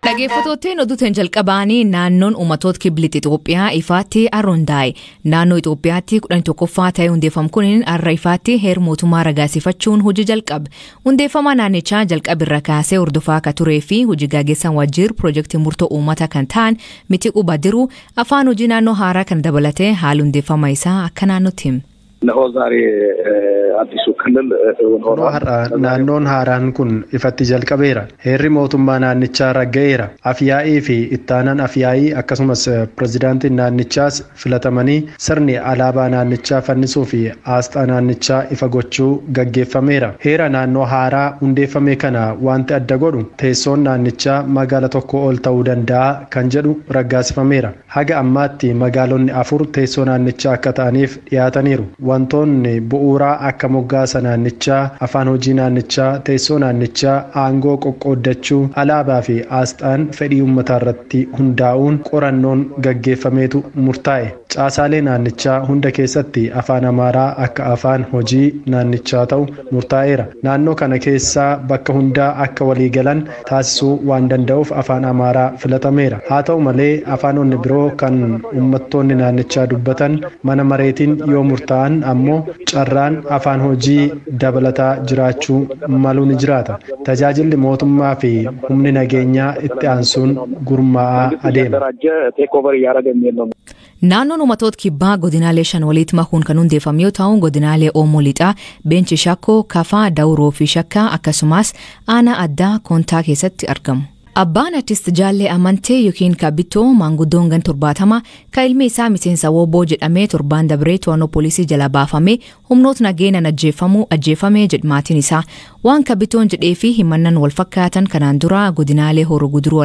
Dhaggeeffattootni oduutiin jalqabaanii naannoon uummattoota kibba lixa Itoophiyaa ifaatti har'a hundaa'e. Naannoo Itoophiyaatti 11ffaa ta'ee hundeeffamu kun har'a ifaatti heera mootummaa ragaasifachuun hojii jalqabe. Hundeeffama naannichaa jalqaba irra kaasee hordofaa akka turee fi hojii gaggeessaan waajjira piroojeektii murtoo uummataa kan ta'an Mitiquu Badiruu afaan hojii naannoo haaraa kan dabalatee haala hundeeffama isaa akka naannootti hima. እነሆ ዛሬ አዲሱ ክልል እውን Kunoo har'a naannoon haaraan kun ifatti jalqabeera. Heerri mootummaa naannichaa ragga'eera. Afyaa'ii fi ittaanaan afyaa'ii akkasumas pirezidaantiin naannichaas filatamanii sirni alaabaa naannichaa fannisuu fi aasxaa naannichaa ifa gochuu gaggeeffameera. Heera naannoo haaraa hundeeffame kana wanti adda godhu teessoon naannichaa magaala tokko ol ta'uu danda'a kan jedhu raggaasifameera. Haga ammaatti magaalonni afur teessoo naannichaa akka ta'aniif dhiyaataniiru. Wantoonni bu'uuraa akka moggaasa naannichaa, afaan hojii naannichaa, teessoo naannichaa, aangoo qoqqooddachuu, alaabaa fi aasxaan fedhii uummataa irratti hundaa'uun qorannoon gaggeeffameetu murtaa'e. Caasaalee naannichaa hunda keessatti afaan Amaaraa akka afaan hojii naannichaa ta'u murtaa'eera. Naannoo kana keessaa bakka hundaa akka waliigalan taasisuu waan danda'uuf afaan Amaaraa filatameera. Haa ta'u malee afaanonni biroo kan uummattoonni naannichaa dubbatan mana mareetiin yoo murtaa'an ammoo carraan afaan hojii dabalataa jiraachuu maluu ni jiraata. Tajaajilli mootummaa fi humni nageenyaa itti aansuun gurmaa'aa adeema. ቴክኦቨር እያደረገ የሚሄድ ነው። Naannoon uummattoota kibbaa godinaalee shan walitti makuun kan hundeeffame yoo ta'u godinaalee Oomoo Lixaa, Beenchi Shakkoo, Kafaa, Dawuroo fi Shakkaa akkasumas aanaa addaa Koontaa keessatti argamu. Abbaan artist Jaallee Amantee yookiin Kabittoo maanguddoon gan 70 kan ilmi isaa miseensa Wooboo jedhamee torbaan dabree to'annoo poolisii jala baafamee humnoota nageenyaan ajjeefame jedhu maatiin isaa. Waan Kabittoon jedhee fi himannan wal fakkaatan kanaan dura godinaalee Horoo Guduruu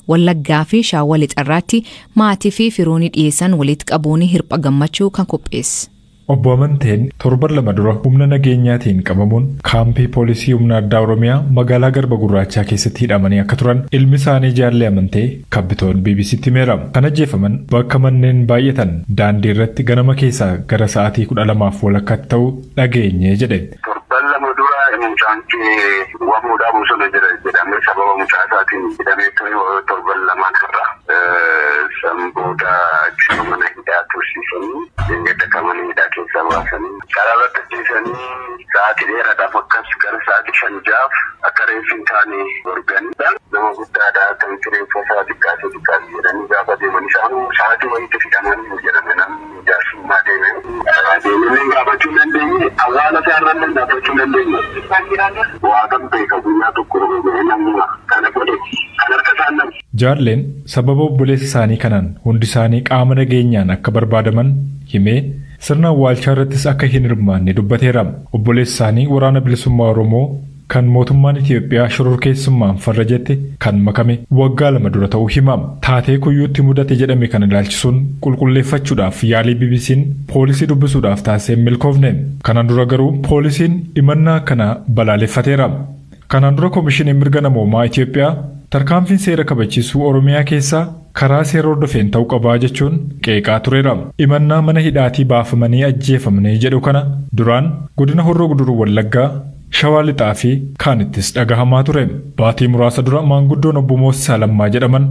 Wallaggaa fi Shaawaa Lixarraatti maatii fi firoonni dhiyeessan walitti qabuun hirpha gammachuu kan qopheesse. Obbo Amanteen torban 2 dura humna nageenyaatiin qabamuun kaampii poolisii humna addaa Oromiyaa magaalaa Garba Gurraachaa keessatti hidhamanii akka turan ilmi isaanii Jaallee Amantee Kabbitoon BBCtti himeera. Kan ajjeefaman bakka manneen baay'atan daandii irratti ganama keessaa gara sa'aatii 12:30 ta'u dhageenye jedhe. Torban 2 dura mucaan kee wamuudhaa bosona jira jedhamee sababa mucaa isaatiin hidhamee ture torban 2 irra. Sanbooda achuma mana hidhaa tursiisanii deeggarsa mana hidhaa keessaa baasanii karaa irratti ajjeesanii sa'aatii dheeraadhaaf akkas gara sa'aatii 5-6 akka reeffi hin taane dorganii nama guddaadha kan reeffa isaa xiqqaatee xiqqaate jedhanii gaafa deeman isaan sa'aatii wayiitti fidamanii jedhame namni jaarsummaa deeme. Deemanii gaafachuu dandeenye awwaala isaa irra gaafachuu dandeenye. Waaqan beeka guyyaa tokko namni kana godhe kan harka isaan nama. Jaalleen sababa obboleessa isaanii kanaan hundi isaanii qaama nageenyaan akka barbaadaman himee sirna awwaalchaa irrattis akka hin hirmaanne dubbateera. Obboleessi isaanii waraana bilisummaa Oromoo kan mootummaan Itoophiyaa shororkeessummaan farrajette kan makame waggaa 2 dura ta'uu himama. Taatee kuyyuutti mudate jedhame kana ilaalchisuun qulqulleeffachuudhaaf yaalii BBC'n poolisii dubbisuudhaaf taasisee hin milkoofne. Kanaan dura garuu poolisiin himannaa kana balaaleffateera. Kanaan dura Koomishiniin Mirga Namoomaa Itoophiyaa tarkaanfiin seera kabachiisuu Oromiyaa keessaa karaa seera hordofeen ta'uu qabaa jechuun qeeqaa tureera. Himannaa mana hidhaatii baafamanii ajjeefamanii jedhu kana duraan godina Horroo Guduruu Wallaggaa, Shawaa Lixaa fi kaanittis dhagahamaa ture. Baatii muraasa dura maanguddoon obbo Moosisaa Lammaa jedhaman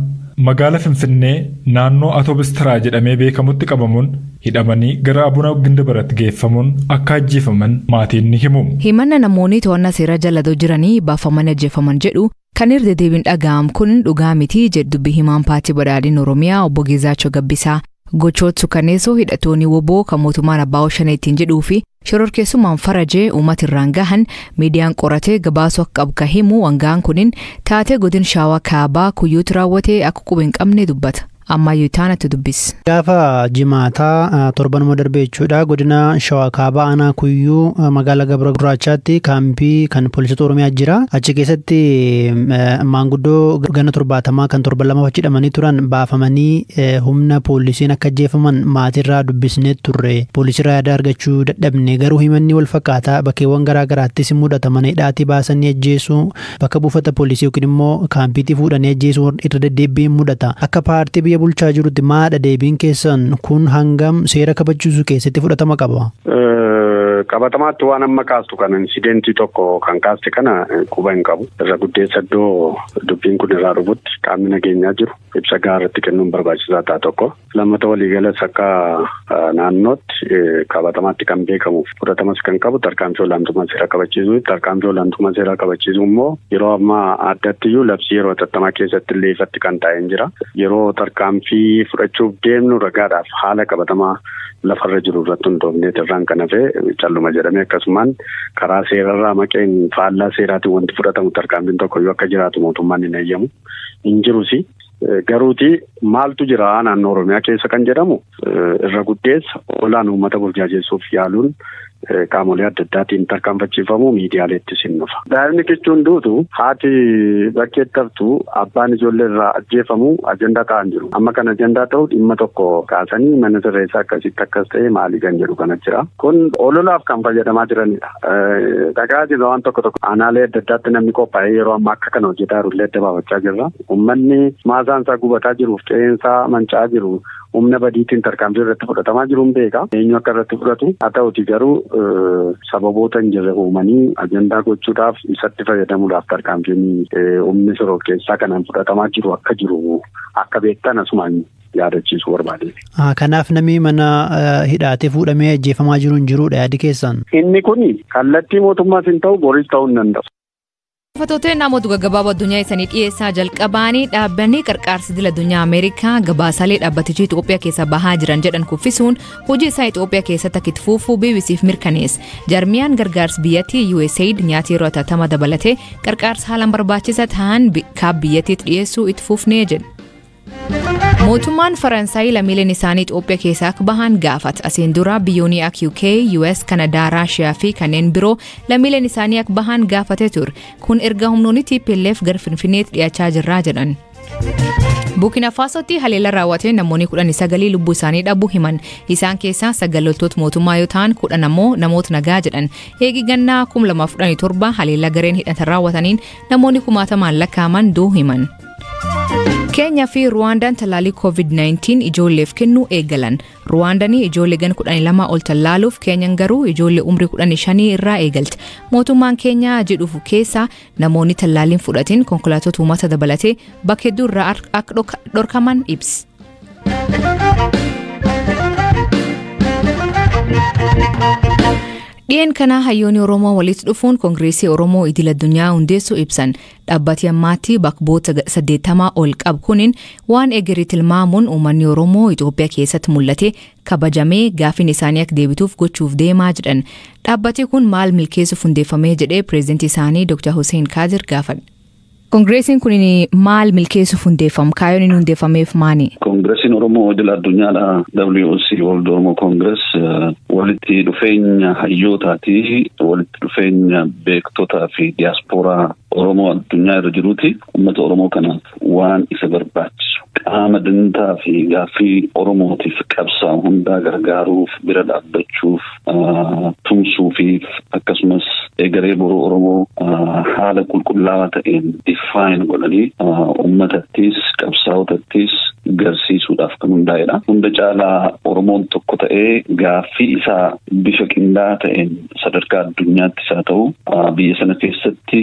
magaala Finfinnee naannoo Atoobistiraa jedhamee beekamutti qabamuun hidhamanii gara Abuna Gindabaratti geeffamuun akka ajjeefaman maatiin ni himu. Himanna namoonni to'annaa seera jala jiranii baafamanii ajjeefaman jedhu kan irra deddeebiin dhaga'amu kun dhugaa miti jedhu dubbii himaan paartii badhaadhina Oromiyaa obbo Geezaachoo Gabbisaa. Gochoota suukanneessoo hidhattoonni Woboo kan mootummaan Abbaa Shanee ittiin jedhuu fi shororkeessummaan farajee uummata irraan gahan miidiyaan qoratee gabaasuu akka qabu kan himu hangaan kunin taatee godin Shaawaa Kaabaa kuyyuutti raawwatee akka quba hin qabne dubbata. Ammayyuu taanatti dubbis. Gaafa jimaataa torbanuma darbe jechuudha godina Shawaa Kaabaa aanaa kuyyuu magaalaa Gabra Gurraachaatti kaampii kan poolisoota Oromiyaa jira. Achi keessatti maanguddoo gana 70 kan torban 2 achi hidhamanii turan baafamanii humna poolisiin akka ajjeefaman maatirraa dubbisnee turre. Poolisirraa yaada argachuu dadhabne garuu himanni wal fakkaataa bakkeewwan garaa garaattis mudata mana hidhaatii baasanii ajjeesuu bakka buufata poolisii yookiin immoo kaampiitii fuudhanii ajjeesuu irra deddeebiin mudata. Akka paartii biyya bulchaa jirutti maadha deebiin keessan kun hangam seera kabachiisuu keessatti fudhatama qaba? Qabatamaatti waan amma kaastu kana insidentii tokko kan kaaste kana quba hin qabu. Irra guddeessa iddoo dubbiin kun irraa dhufutti qaamni nageenyaa jiru ibsa gaariitti kennuun barbaachisaa ta'a tokko. Lammata waliigalas akka naannootti qabatamaatti kan beekamuuf fudhatamas kan qabu tarkaanfii olaantummaa seeraa kabachiisuu. Tarkaanfii olaantummaa seeraa kabachiisuu immoo yeroo ammaa addattiyyuu labsii yeroo hatattamaa keessatti illee ifatti kan taa'een jira. Yeroo tarkaanfii fudhachuuf deemnu ragaadhaaf haala qabatamaa lafarra jiru irratti hundoofnee irraan kan hafe calluma jedhamee akkasumaan karaa seerarraa maqeen faallaa seeraatiin wanti fudhatamu tarkaanfiin tokkoyyuu akka jiraatu mootummaan hin eeyyamu hin jirus. Garuuti maaltu jira naannoo Oromiyaa keessa kan jedhamu irra guddeessa olaan uummata burjaajessuuf yaaluun qaamolee adda addaatiin tarkaanfachiifamu miidiyaaleettis hin dhufa. Daa'imni kichuun duutu haati bakkeetti haftu abbaan ijoollee irraa ajjeefamu ajandaa ta'an jiru. Amma kan ajandaa ta'u dhimma tokko kaasanii mana sirreessaa akkasitti akkas ta'e maalii kan jedhu kana jira. Kun ololaaf kan fayyadamaa jiranidha. Dhagaa jirra waan tokko tokko aanaalee adda addaatti namni qophaa'ee yeroo ammaa akka kana hojjetaa jirullee adda baafachaa jirra. Uummanni maasaan isaa gubataa jiruuf qe'eensaa manca'aa jiru humna badiitiin tarkaanfii irratti fudhatamaa jiruun beeka. Eenyu akka irratti fudhatu haa ta'uti garuu sababoota hin jirre uumanii ajandaa gochuudhaaf isatti fayyadamuudhaaf tarkaanfiin humni shororkeessaa kanaan fudhatamaa jiru akka jiru akka beektan asumaan yaadachiisuu barbaade. Kanaaf namni mana hidhaatee fuudhamee ajjeefamaa jiru hin jirudha yaadi keessan. Inni kun kallattii mootummaas hin ta'u boris ta'uu hin danda'u. Uffatoota namoota gaggabaaboo addunyaa isaanii dhiyeessaa jalqabaanii dhaabbanni qarqaarsa idil addunyaa Ameerikaa gabaasaalee dhaabbatichi Itoophiyaa keessa bahaa jiran jedhan kuffisuun hojii isaa Itoophiyaa keessatti akka itti fufuu BBCf mirkaneesse. Jarmiyaan gargaarsa biyyattii USAID nyaata yeroo hatattamaa dabalatee qarqaarsa haalaan barbaachisaa ta'an kaaba biyyattiitti dhiyeessuu itti fufnee jedhe. Mootummaan Faransaay lammiileen isaanii Itoophiyaa keessaa akka bahan gaafata. Asiin dura biyyoonni akka UK, US, Kanadaa, Raashiyaa fi kanneen biroo lammiileen isaanii akka bahan gaafatee ture. Kun erga humnoonni TPLF gara Finfinneetti dhiyaachaa jirraa jedhan. Burkina Faasootti haleellaa raawwateen namoonni 19 lubbuu isaanii dhabuu himan. Isaan keessaa 9 loltoota mootummaa yoo ta'an 10 ammoo namoota nagaa jedhan. Eegi gannaa 2017 haleellaa gareen hidhatan raawwataniin namoonni kumaatamaan lakkaa'aman du'uu himan. Keenyaa fi Ruwaandaan tallaalii COVID-19 ijoolleef kennuu eegalan. Ruwaandaan ijoollee gan 12 ol tallaaluuf Keenyaan garuu ijoollee umrii 15 irraa eegalte. Mootummaan Keenyaa jedhuuf keessa namoonni tallaaliin fudhatin konkolaattota uummata dabalatee bakka hedduu irraa akka dhorkaman ibsi. Dhiyeen kana hayyoonni Oromoo walitti dhufuun Koongireesii Oromoo idil addunyaa hundeessuu ibsan. Dhaabbati ammaatti bakka bu'oota 80 ol qabu kuniin waan egeree tilmaamuun uummanni Oromoo Itoophiyaa keessatti mul'ate kabajamee gaafiin isaanii akka deebituuf gochuuf deemaa jedhan. Dhaabbati kun maal milkeessuuf hundeeffamee jedhee pireezidantii isaanii Dr. Hussein Kaadir gaafadha. Koongireesiin kun maal milkeessuuf hundeeffamu? Kaayyoon inni hundeeffameef maali? Koongireesiin Oromoo idil addunyaadha. WOC World Oromo Congress walitti dhufeenya hayyootaati, walitti dhufeenya beektotaa fi diyaaspooraa Oromoo addunyaa irra jiruuti. Uummata Oromoo kanaaf waan isa barbaachisu qaama dantaa fi gaaffii Oromootiif qabsaa'u hundaa gargaaruuf, bira dhaabbachuuf, tumsuu fi akkasumas egeree boruu Oromoo haala qulqullaa'aa ta'een define godhanii uummatattis qabsaa'otattis garsiisuudhaaf kan hundaa'edha. Hunda caalaa Oromoon tokko ta'ee gaaffii isaa bifa qindaa'aa ta'een sadarkaa addunyaattis haa ta'u biyya sana keessatti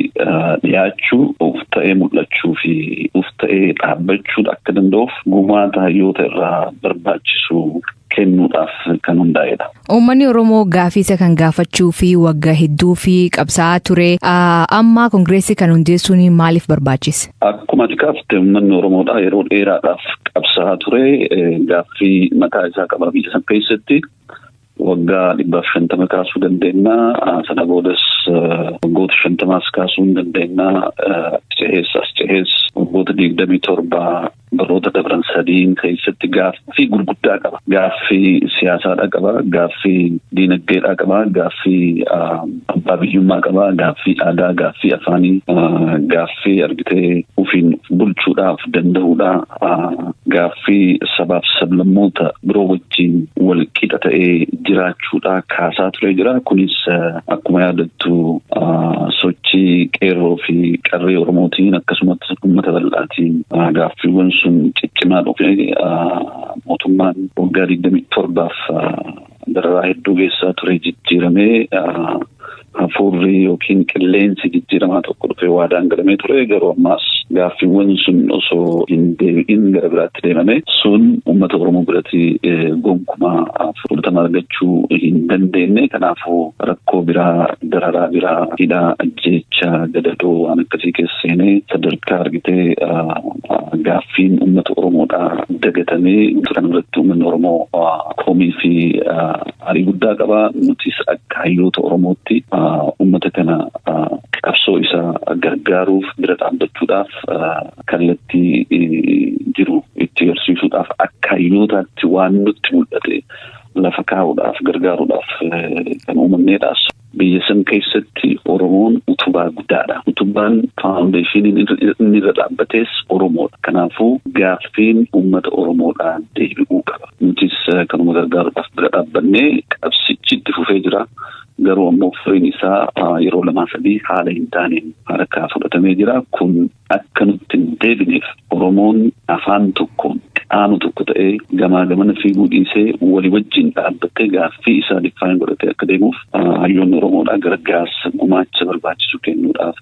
dhiyaachuu, of ta'ee mul'achuu fi of ta'ee dhaabbachuu akka danda'uuf gumaata hayyoota irraa barbaachisu kennuudhaaf kan hundaa'edha. Uummanni Oromoo gaafii isa kan gaafachuu fi waggaa hedduu fi qabsaa'aa ture. Amma koongireesii kan hundeessuun maaliif barbaachise? Akkuma ati kaafte uummanni Oromoodha yeroo dheeraadhaaf qabsaa'aa ture. Gaaffii mataa isaa qaba biyya sana keessatti. Waggaa 150 kaasuu dandeenya. Sana boodas waggoota 50 kaasuu hin dandeenya. Cehees as cehees waggoota 27 baroota dabran sadiin keessatti gaaffii gurguddaa qaba. Gaaffii siyaasaadhaa qaba, gaaffii diinagdeedhaa qaba, gaaffii abbaa biyyummaa qaba, gaaffii aadaa, gaaffii afaanii, gaaffii argitee ofiin bulchuudhaaf danda'uudhaa, gaaffii sabaaf sablammoota biroo wajjin wal qixa ta'ee jiraachuudhaa kaasaa ture jira. Kunis akkuma yaadattu sochii qeerroo fi qarree Oromootiin akkasumas uummata bal'aatiin gaaffiiwwan sun ciccimaa dhufe mootummaan waggaa 27 dararaa hedduu geessaa ture jijjiiramee hafuurri yookiin qilleensi jijjiiramaa tokko dhufee waadaan galamee ture. Garuu ammaas gaaffiiwwan sun osoo hin deebi'in gara biraatti deemame sun uummata Oromoo biratti gonkumaa fudhatama argachuu hin dandeenye. Kanaafuu rakkoo biraa, dararaa biraa, hidhaa, ajjeechaa, gadadoo waan akkasii keessa seenee sadarkaa argitee gaaffiin uummata Oromoodhaa dagatamee kan irratti uummanni Oromoo komii fi arii guddaa qaba. Nutis akka hayyoota Oromootti uummata kana qabsoo isaa gargaaruuf, bira dhaabbachuudhaaf, kallattii jiru itti agarsiisuudhaaf, akka hayyootaatti waan nutti mul'ate lafa kaa'uudhaaf, gargaaruudhaaf kan uumamneedhaas. Biyya san keessatti Oromoon utubaa guddaadha. Utubaan faawundeeshiniin inni irra dhaabbates Oromoodha. Kanaafuu gaaffiin uummata Oromoodhaa deebi'uu qaba. Nutis kanuma gargaaruudhaaf bira dhaabbannee qabsichi itti fufee jira. Garuu ammoo firiin isaa yeroo 2-3 haala hin taaneen harkaa fudhatamee jira. Kun akka nutti hin deebineef Oromoon afaan tokkoon qaama tokko ta'ee gamaa gamana fiiguu dhiisee walii wajjin dhaabbatee gaaffii isaa diffaan godhatee akka deemuuf hayyoonni Oromoodhaa gargaarsa gumaacha barbaachisu kennuudhaaf